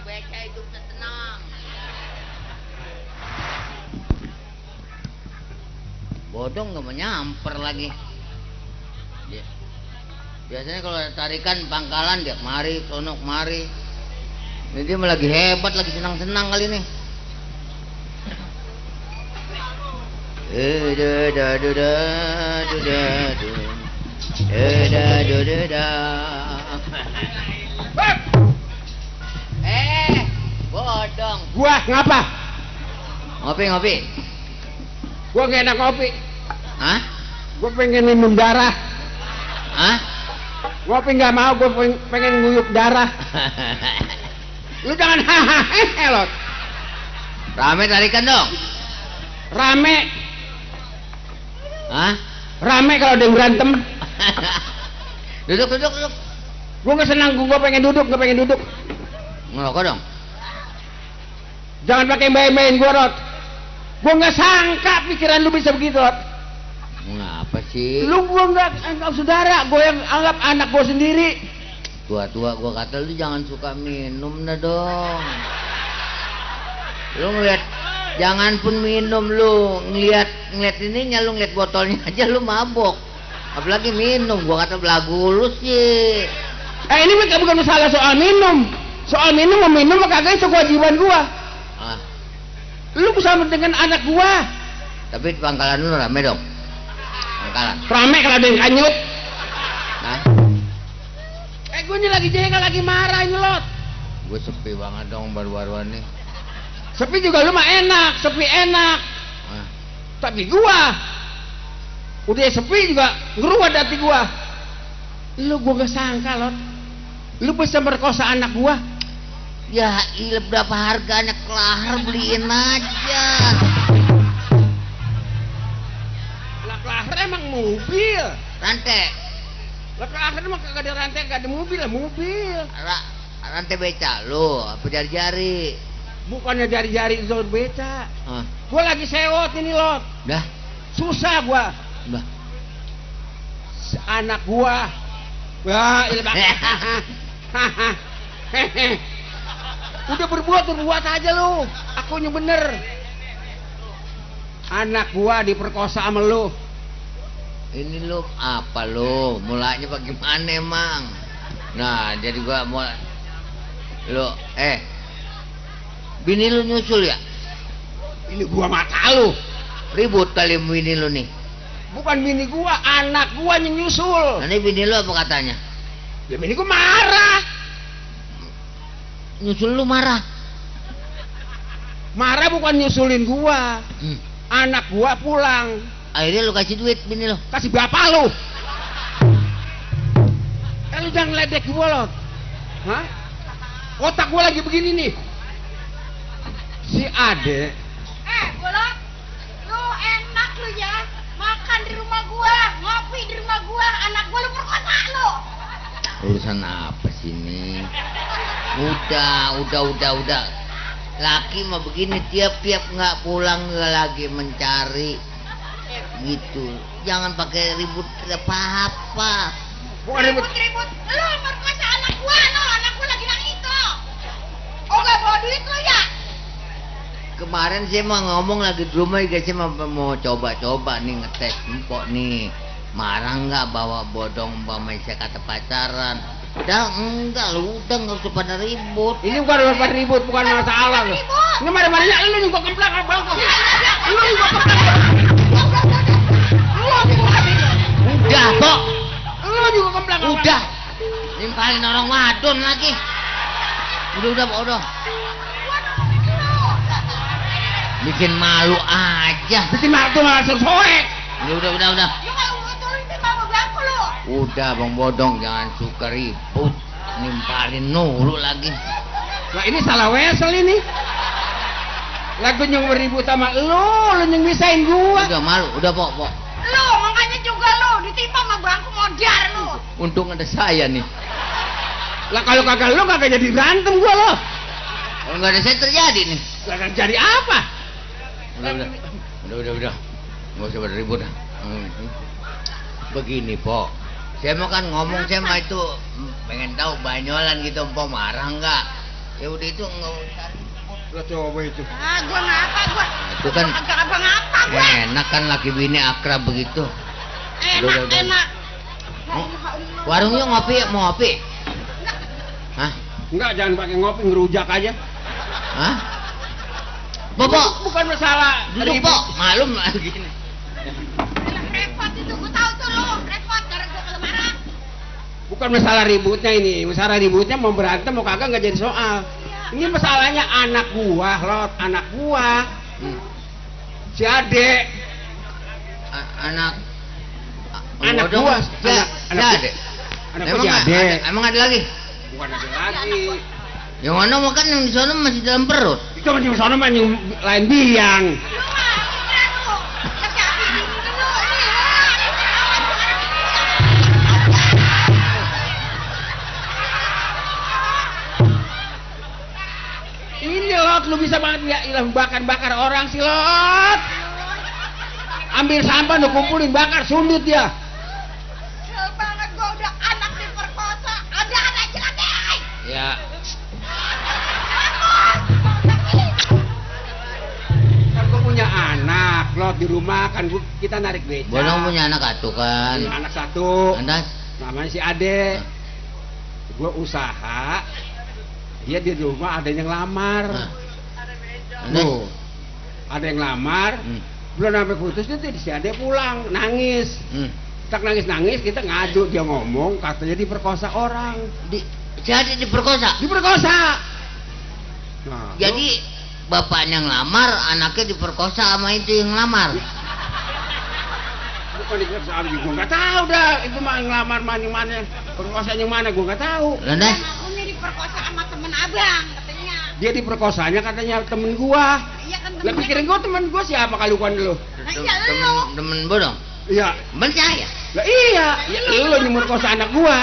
beca hidupnya tenang. Bodong nggak mau nyamper lagi. Biasanya kalau tarikan pangkalan dia kemari, sono kemari. Ini dia lagi hebat, lagi senang-senang kali ini. Bodong. Gua ngapa? Ngopi. Gua gak enak ngopi. Hah? Gua pengen minum darah. Hah? Ngopi nggak mau, gua pengen nguyup darah. Lu jangan hahaha Lot. Rame tarikan dong. Rame. Hah? Rame kalau ada yang berantem. Duduk. Gua nggak senang, gua pengen duduk, Ngerokok dong. Jangan pakai main-main gua, Rod. Gua nggak sangka pikiran lu bisa begitu, Rod. Ngapa sih? Lu gua nggak anggap saudara, gua yang anggap anak gua sendiri. Tua-tua gua kata lu jangan suka minum dah dong. Lu ngeliat, jangan pun minum lu ngeliat ininya, lu ngeliat botolnya aja lu mabok. Apalagi minum, gua kata belagu lu sih. Ini bukan masalah soal minum. Soal minum mau kagak itu kewajiban gua. Lu bersama dengan anak gua. Tapi pangkalan lu rame dong. Pangkalan. Rame kalau ada yang kanyut. Nah. Gua ini lagi jengkel, lagi marah ini, Lot. Gue sepi banget dong baru-baruan nih. Sepi juga lu mah enak, sepi enak. Tapi gua udah sepi juga ngeruat hati gua. Gua gak sangka, Lot. Lu bisa merkosa anak gua. Ya ilah, berapa harganya kelahar, beliin aja. Lah kelahar emang mobil. Rantai. Lah kelahar emang kagak ada rantai, kagak ada mobil, lah mobil. Rantai beca lu, apa jari-jari? Bukannya jari-jari itu beca. Gua lagi sewot ini, Lot. Dah. Susah gua. Dah. Anak gua. Wah, ilah. Udah berbuat aja lu. Akunya bener. Anak gua diperkosa sama lu. Ini lu apa lu? Mulanya bagaimana emang? Nah, jadi gua mau lu bini lu nyusul ya? Ini gua mata lu. Ribut kali bini lu nih. Bukan bini gua, anak gua yang nyusul. Nah, ini bini lu apa katanya? Ya bini gua marah. Nyusul lu marah. Marah bukan nyusulin gua. Anak gua pulang. Akhirnya lu kasih duit bini lu. Kasih bapak lu. Lu jangan ledek gua, Lot. Hah? Otak gua lagi begini nih. Si Ade. Bolot. Lu enak lu ya. Makan di rumah gua, ngopi di rumah gua, anak gua lu perkosa lu. Urusan apa sih ini? Udah. Laki mah begini, tiap-tiap nggak pulang nggak lagi mencari gitu. Jangan pakai ribut apa-apa. Bukan ribut. Lu perkosa anak gua, no. Anak gua lagi nang itu. Oh, gak bawa duit lu ya? Kemarin saya mau ngomong lagi di rumah, guys, saya mau coba-coba nih ngetes empok nih. Marah nggak bawa bodong umpama saya kata pacaran? Udah enggak lu, udah nggak usah pada ribut. Ini bukan ribut, bukan masalah lu. Ini marah-marahnya lu juga kemplak abang. Lu juga kemplak. Udah, Pok. Lu juga kemplak. Udah. Nimpalin orang wadon lagi. Udah. Bikin malu aja. Bikin malu tuh malah soek. Udah. Lu nggak ngutulin sih mama bangku lu. Udah Bang Bodong, jangan suka ribut. Nimpalin nulu lagi. Lah ini salah wesel ini. Lagu yang beribut sama lu yang misahin gua. Udah malu, udah Pok. Lu makanya juga lu ditimpa sama bangku modar lu. Untung ada saya nih. Lah kalau kagak lu kagak jadi berantem gua lo. Kalau nggak ada saya terjadi nih. Lah jadi apa? Udah. Nggak usah berribut. Begini Pok, saya mau kan ngomong, saya mah itu pengen tahu banyolan gitu, Mpok marah nggak? Ya udah itu nggak usah. Lo coba itu. Ah, gua ngapa gua? Itu kan Kagak apa-apa gua. enak kan laki bini akrab begitu. Enak, Udah. enak. Warungnya ngopi, mau ngopi? Hah? Enggak, jangan pakai ngopi, ngerujak aja. Hah? Bobo, Bukan masalah. duduk ribut. po, malum lah gini. Repot itu, gua tahu tuh lo. Repot karena gua kalau marah. Bukan masalah ributnya ini. Masalah ributnya mau berantem mau kagak nggak jadi soal. Ini masalahnya anak gua, Lot, anak gua. Si Ade. Anak Anak Bodong, gua, ya, anak ya, gua. Ade. Anak gua Emang si Ade. emang ada lagi? Bukan ada lagi. Yang mana makan yang di sana masih dalam perut. Itu mah yang sono mah yang lain biang. Lu mah, kira lu. Tapi ini dulu nih. Ini Lot, lu bisa banget ya ilang bakar orang sih Lot. Ambil sampah lu kumpulin bakar sundut ya. Kesel banget gua udah anak diperkosa. Ada anak celana. Ya, Kan gua punya anak, Lot di rumah kan kita narik beca. Bodong punya anak atu kan. Anak satu. Anda Namanya si Ade. Gua usaha. Dia di rumah ada yang lamar. Anda Tuh, ada yang lamar. Belum sampai putus itu si Ade pulang nangis. Tak nangis kita ngadu, dia ngomong katanya diperkosa orang. jadi diperkosa. Diperkosa. Nah, Jadi bapaknya ngelamar, anaknya diperkosa sama itu yang ngelamar. bukan diperkosa gua nggak tahu dah itu mah ngelamar mana perkosa yang mana gua nggak tahu. Landas, Umi diperkosa sama temen abang katanya. Dia diperkosanya katanya temen gua. Iya kan Lah pikirin gua temen gua siapa kalukan lu? Nah, iya lu. temen bodong. Iya. Percaya. Lah iya, ya lu yang merkosa anak gua.